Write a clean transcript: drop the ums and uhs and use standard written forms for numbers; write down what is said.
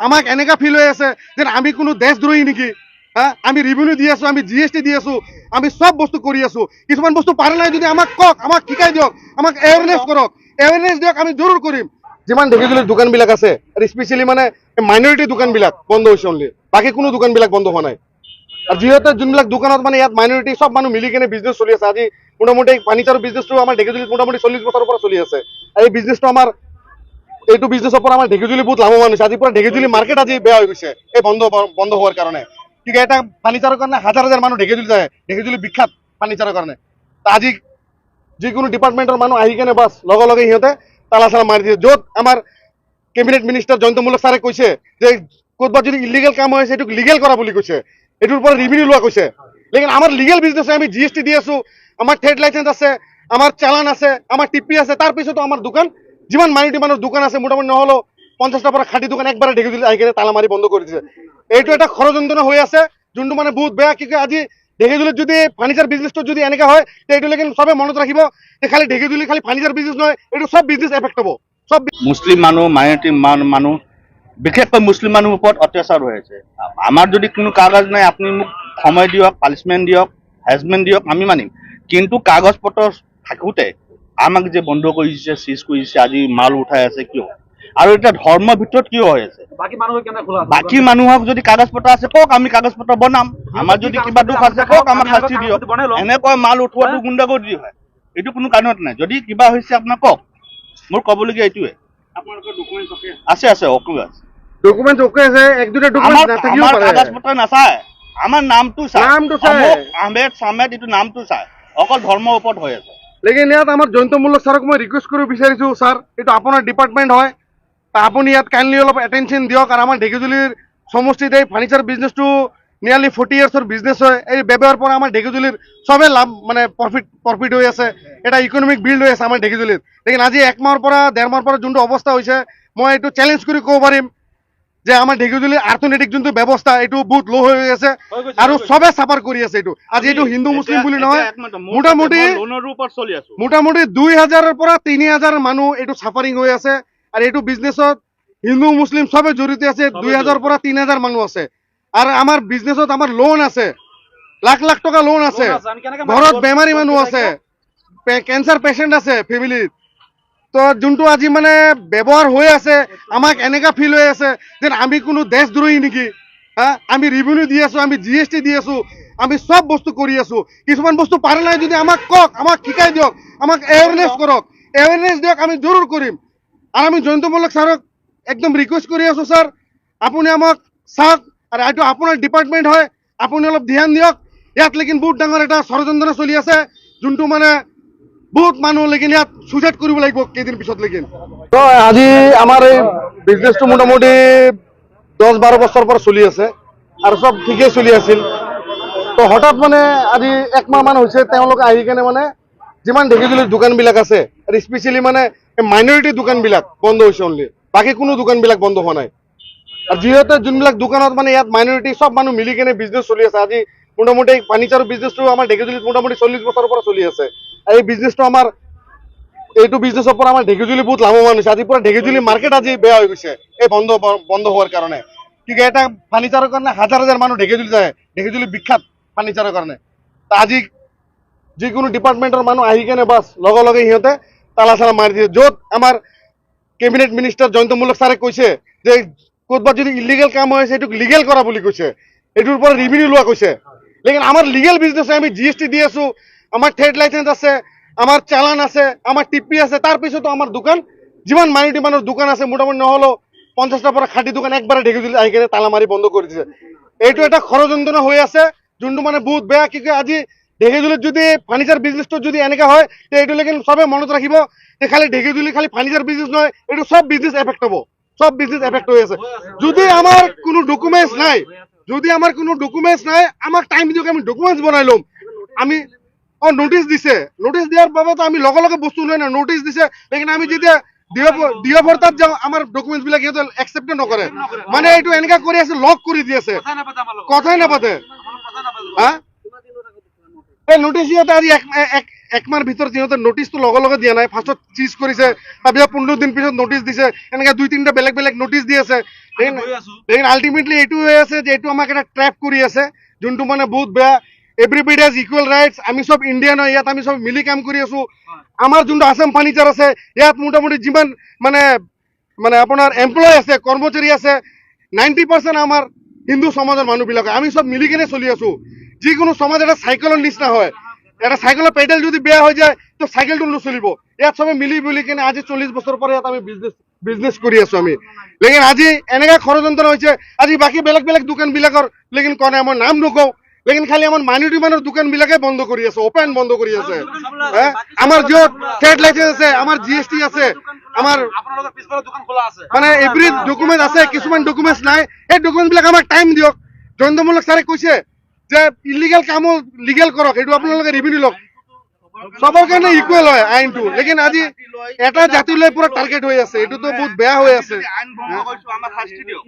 আমাক এনেকা ফিল হৈ আছে যেন আমি কোনো দেশদ্ৰোহী নেকি। হা, আমি ৰিভিনিউ দি আছো, আমি জিএছটি দি আছো, আমি চব বস্তু কৰি আছো। কিছুমান বস্তু পাৰা নাই যদি আমাক কওক, আমাক শিকাই দিয়ক, আমাক এৱেৰনেছ কৰক, এৱেৰনেছ দিয়ক, আমি জৰুৰ কৰিম। যিমান ঢেকীয়াজুলিৰ দোকানবিলাক আছে আৰু স্পেচিয়েলি মানে মাইনৰিটি দোকানবিলাক বন্ধ হৈছে অনলি, বাকী কোনো দোকানবিলাক বন্ধ হোৱা নাই। আৰু যিহেতু যোনবিলাক দোকানত মানে ইয়াত মাইনৰিটি চব মানুহ মিলি কেনে বিজনেছ চলি আছে। আজি মোটামুটি ফাৰ্নিচাৰৰ বিজনেছটো আমাৰ ঢেকীয়াজুলিত মোটামুটি 40 বছৰৰ পৰা চলি আছে। আৰু এই বিজনেছটো আমাৰ, এইটো বিজনেছৰ পৰা আমাৰ ঢেকীয়াজুলি বহুত লাভৱান হৈছে। আজি পুৰা ঢেকীয়াজুলি মাৰ্কেট আজি বেয়া হৈ গৈছে এই বন্ধ বন্ধ হোৱাৰ কাৰণে। কি এটা ফাৰ্নিচাৰৰ কাৰণে হাজাৰ হাজাৰ মানুহ ঢেকীয়াজুলি যায়, ঢেকীয়াজুলি বিখ্যাত ফাৰ্নিচাৰৰ কাৰণে। আজি যিকোনো ডিপাৰ্টমেণ্টৰ মানুহ আহি কেনে বাছ লগে লগে সিহঁতে তালা চালা মাৰি দিয়ে। য'ত আমাৰ কেবিনেট মিনিষ্টাৰ জয়ন্ত মল্ল ছাৰে কৈছে যে ক'ৰবাত যদি ইলিগেল কাম হৈ আছে, সেইটোক লিগেল কৰা বুলি কৈছে, এইটোৰ পৰা ৰিভিনিউ লোৱা কৈছে। লেকিন আমাৰ লিগেল বিজনেছ, আমি জিএছটি দি আছো, আমাৰ ট্ৰেড লাইচেঞ্চ আছে, আমাৰ চালান আছে, আমাৰ টিপি আছে, তাৰপিছতো আমাৰ দোকান, যিমান মাইনৰিটি মানুহৰ দোকান আছে, মোটামুটি নহ'লেও 50টাৰ পৰা 60 দোকান একবাৰে ঢেকীয়াজুলি আহি কেনে তালা মাৰি বন্ধ কৰি দিছে। এইটো এটা ষড়যন্ত্ৰ হৈ আছে, যোনটো মানে বহুত বেয়া। কি কয়, আজি ঢেকীয়াজুলিত যদি ফাৰ্নিচাৰ বিজনেছটো যদি এনেকা হয়, তে এইটো লেকিন চবে মনত ৰাখিব যে খালি ঢেকীয়াজুলি খালি ফাৰ্নিচাৰ বিজনেছ নহয়, এইটো চব বিজনেছ এফেক্ট হ'ব চব। মুছলিম মানুহ, মাইনৰিটি মানুহ, বিশেষকৈ মুছলিম মানুহৰ ওপৰত অত্যাচাৰ হৈ আছে। আমাৰ যদি কোনো কাগজ নাই, আপুনি মোক সময় দিয়ক, পানিছমেণ্ট দিয়ক, হেৰেছমেণ্ট দিয়ক, আমি মানিম। কিন্তু কাগজ পত্ৰ থাকোঁতে আমাক যে বন্ধ কৰি দিছে, চিজ কৰি দিছে, আজি মাল উঠাই আছে কিয়? আৰু এতিয়া ধৰ্মৰ ভিতৰত কিয় হৈ আছে? বাকী মানুহৰ কেনে খোলা আছে? বাকী মানুহক যদি কাগজ পত্ৰ আছে কওক, আমি কাগজ পত্ৰ বনাম। আমাৰ যদি কিবা দোষ আছে কওক, আমাক শাস্তি দিয়ক। এনেকুৱা মাল উঠোৱাটো গুণ্ডাগৰ্দি হয়, এইটো কোনো কাৰণত নাই। যদি কিবা হৈছে আপোনাক কওক। মোৰ ক'বলগীয়া এইটোৱে। আপোনালোকৰ ডকুমেণ্টছ অকে? আছে আছে, অকে আছে। ডকুমেণ্টছ অকে আছে, এক দুটা আমাৰ ডকুমেণ্টছ নাথাকিব আমাৰ পাৰে। কাগজ পত্ৰ নাচায়, আমাৰ নামটো চায়। নামটো চায়। অমুক আহমেদ চাহমেদ, এইটো নামটো চায়। অকল ধৰ্মৰ ওপৰত হৈ আছে। লেকিন ইয়াত আমাৰ জয়ন্ত মল্ল ছাৰক মই ৰিকুৱেষ্ট কৰিব বিচাৰিছোঁ, ছাৰ, এইটো আপোনাৰ ডিপাৰ্টমেণ্ট হয়, তা আপুনি ইয়াত কাইণ্ডলি অলপ এটেনশ্যন দিয়ক। আৰু আমাৰ ঢেকীয়াজুলিৰ সমষ্টিত এই ফাৰ্নিচাৰ বিজনেছটো নিয়াৰলি 40 ইয়াৰ্ছৰ বিজনেছ হয়। এই ব্যৱসায়ৰ পৰা আমাৰ ঢেকীয়াজুলিৰ চবে লাভ, মানে প্ৰফিট প্ৰফিট হৈ আছে, এটা ইকনমিক বিল্ড হৈ আছে আমাৰ ঢেকীয়াজুলিত। লেকিন আজি এক মাহৰ পৰা, ডেৰ মাহৰ পৰা যোনটো অৱস্থা হৈছে, মই এইটো চেলেঞ্জ কৰি ক'ব পাৰিম যে আমাৰ ঢেকীয়াজুলিৰ অৰ্থনৈতিক যোনটো ব্যৱস্থা, এইটো বহুত ল' হৈ আছে আৰু চবে চাফাৰ কৰি আছে এইটো। আজি এইটো হিন্দু মুছলিম বুলি নহয়, মোটামুটি লোনৰ ওপৰত চলি আছো। মোটামুটি 2000ৰ পৰা 3000 মানুহ এইটো চাফাৰিং হৈ আছে। আৰু এইটো বিজনেছত হিন্দু মুছলিম চবে জড়িত আছে। 2000ৰ পৰা 3000 মানুহ আছে। আৰু আমাৰ বিজনেছত আমাৰ লোন আছে, লাখ লাখ টকা লোন আছে। ঘৰত বেমাৰী মানুহ আছে, কেঞ্চাৰ পেচেণ্ট আছে ফেমিলিত। তো যোনটো আজি মানে ব্যৱহাৰ হৈ আছে, আমাক এনেকা ফিল হৈ আছে যেন আমি কোনো দেশদ্ৰোহী নেকি। হা, আমি ৰিভিনিউ দি আছো, আমি জিএছটি দি আছো, আমি চব বস্তু কৰি আছো। কিছুমান বস্তু পাৰা নাই যদি আমাক কওক, আমাক শিকাই দিয়ক, আমাক এৱেৰনেছ কৰক, এৱেৰনেছ দিয়ক, আমি জৰুৰ কৰিম। আৰু আমি জয়ন্ত মল্ল ছাৰক একদম ৰিকুৱেষ্ট কৰি আছো, ছাৰ, আপুনি আমাক চাওক। আৰু এইটো আপোনাৰ ডিপাৰ্টমেণ্ট হয়, আপুনি অলপ ধ্যান দিয়ক ইয়াত। লেকিন বহুত ডাঙৰ এটা ষড়যন্ত্ৰ চলি আছে, যোনটো মানে বহুত মানুহ লেকিন ইয়াত চুইচাইড কৰিব লাগিব কেইদিন পিছত লেকিন। তো আজি আমাৰ এই বিজনেছটো মোটামুটি 10-12 বছৰৰ পৰা চলি আছে আৰু চব ঠিকেই চলি আছিল। তো হঠাৎ মানে আজি একমাহ মান হৈছে, তেওঁলোকে আহি কেনে মানে যিমান ঢেকীয়াজুলিৰ দোকানবিলাক আছে আৰু স্পেচিয়েলি মানে মাইনৰিটি দোকানবিলাক বন্ধ হৈছে অনলি, বাকী কোনো দোকানবিলাক বন্ধ হোৱা নাই। আৰু যিহেতু যোনবিলাক দোকানত মানে ইয়াত মাইনৰিটি চব মানুহ মিলি কেনে বিজনেছ চলি আছে। আজি মোটামুটি ফাৰ্নিচাৰৰ বিজনেছটো আমাৰ ঢেকীয়াজুলিত মোটামুটি 40 বছৰৰ পৰা চলি আছে। আৰু এই বিজনেছটো আমাৰ, এইটো বিজনেছৰ পৰা আমাৰ ঢেকীয়াজুলি বহুত লাভৱান হৈছে। আজি পুৰা ঢেকীয়াজুলি মাৰ্কেট আজি বেয়া হৈ গৈছে এই বন্ধ বন্ধ হোৱাৰ কাৰণে। কি কয়, এটা ফাৰ্নিচাৰৰ কাৰণে হাজাৰ হাজাৰ মানুহ ঢেকীয়াজুলি যায়, ঢেকীয়াজুলি বিখ্যাত ফাৰ্নিচাৰৰ কাৰণে। আজি যিকোনো ডিপাৰ্টমেণ্টৰ মানুহ আহি কেনে বাছ লগে লগে সিহঁতে তালা চালা মাৰি দিয়ে। য'ত আমাৰ কেবিনেট মিনিষ্টাৰ জয়ন্ত মল্ল ছাৰে কৈছে যে ক'ৰবাত যদি ইলিগেল কাম হৈ আছে, সেইটোক লিগেল কৰা বুলি কৈছে, এইটোৰ পৰা ৰিভিনিউ লোৱা কৈছে। লেকিন আমাৰ লিগেল বিজনেছ, আমি জিএছটি দি আছো, আমাৰ ট্ৰেড লাইচেঞ্চ আছে, আমাৰ চালান আছে, আমাৰ টিপি আছে, তাৰপিছতো আমাৰ দোকান, যিমান মাইনৰিটি মানুহৰ দোকান আছে, মোটামুটি নহ'লেও 50টাৰ পৰা 60 দোকান একবাৰে ঢেকীয়াজুলি আহি কেনে তালা মাৰি বন্ধ কৰি দিছে। এইটো এটা ষড়যন্ত্ৰ হৈ আছে, যোনটো মানে বহুত বেয়া। কি কয়, আজি ঢেকীয়াজুলিত যদি ফাৰ্নিচাৰ বিজনেছটো যদি এনেকা হয়, তে এইটো লেকিন চবে মনত ৰাখিব যে খালি ঢেকীয়াজুলি খালি ফাৰ্নিচাৰ বিজনেছ নহয়, এইটো চব বিজনেছ এফেক্ট হ'ব, চব বিজনেছ এফেক্ট হৈ আছে। যদি আমাৰ কোনো ডকুমেণ্টছ নাই, যদি আমাৰ কোনো ডকুমেণ্টছ নাই, আমাক টাইম দিয়ক, আমি ডকুমেণ্টছ বনাই ল'ম। আমি নটিচ দিছে, নটিচ দিয়াৰ বাবেতো আমি লগে লগে বস্তু লৈ নাই। নটিচ দিছে, লেকিন আমি যেতিয়া ডিঅ' তাত যাওঁ, আমাৰ ডকুমেণ্টছ বিলাক সিহঁতে একচেপ্টে নকৰে। মানে এইটো এনেকা কৰি আছে, লক কৰি দি আছে। কথাই নাপাতে আমাৰ লগত। কথাই নাপাতে। আমাৰ লগত কথা নাপাতে। হা, এই নটিচ সিহঁতে আজি এক এক একমাহ ভিতৰত সিহঁতে নটিচটো লগে লগে দিয়া নাই। ফাৰ্ষ্টত চিজ কৰিছে, তাৰপিছত 15 দিন পিছত নটিচ দিছে। এনেকৈ দুই তিনিটা বেলেগ বেলেগ নটিচ দি আছে। লেকিন গৈ আছো। লেকিন আল্টিমেটলি এইটো হৈ আছে যে এইটো আমাক এটা ট্ৰেপ কৰি আছে, যোনটো মানে বহুত বেয়া। Everybody has equal rights. আমি চব ইণ্ডিয়ান হয়, ইয়াত আমি চব মিলি কাম কৰি আছো। আমাৰ যোনটো আছাম ফাৰ্নিচাৰ আছে, ইয়াত মোটামুটি যিমান মানে মানে আপোনাৰ এমপ্লয় আছে, কৰ্মচাৰী আছে, 90% আমাৰ হিন্দু সমাজৰ মানুহবিলাক হয়। আমি চব মিলি কেনে চলি আছো। যিকোনো সমাজ এটা চাইকেলৰ নিচিনা হয়। এটা চাইকেলৰ পেডেল যদি বেয়া হৈ যায়, তো চাইকেলটো নচলিব। ইয়াত চবে মিলি মিলি কেনে আজি 40 বছৰৰ পৰা ইয়াত আমি বিজনেছ বিজনেছ কৰি আছো আমি। লেকিন আজি এনেকা ষড়যন্ত্ৰ হৈছে। আজি বাকী বেলেগ বেলেগ দোকানবিলাকৰ লেকিন কোৱা নাই, মই নাম নকওঁ, লেকিন খালি আমাৰ মাইনৰিটি মানুহৰ দোকানবিলাকে বন্ধ কৰি আছে, অপেন বন্ধ কৰি আছে। হে? আমাৰ য'ত ট্ৰেড লাইচেঞ্চ আছে, আমাৰ জিএছটি আছে, আমাৰ আপোনালোকৰ পিছফালে দোকান খোলা আছে। মানে এভৰি ডকুমেণ্ট আছে, কিছুমান ডকুমেণ্টছ নাই। এই ডকুমেণ্ট বিলাক আমাক টাইম দিয়ক। জয়ন্ত মল্লিক ছাৰে কৈছে যে ইলিগেল কামো লিগেল কৰক, সেইটো আপোনালোকে ৰিভিনিউ লওক। চবৰ কাৰণে ইকুৱেল হয় আইনটো। লেকিন আজি এটা জাতিলৈ পুৰা টাৰ্গেট হৈ আছে, এইটোতো বহুত বেয়া হৈ আছে। আইন ভংগ কৰিছো, আমাক শাস্তি দিয়ক।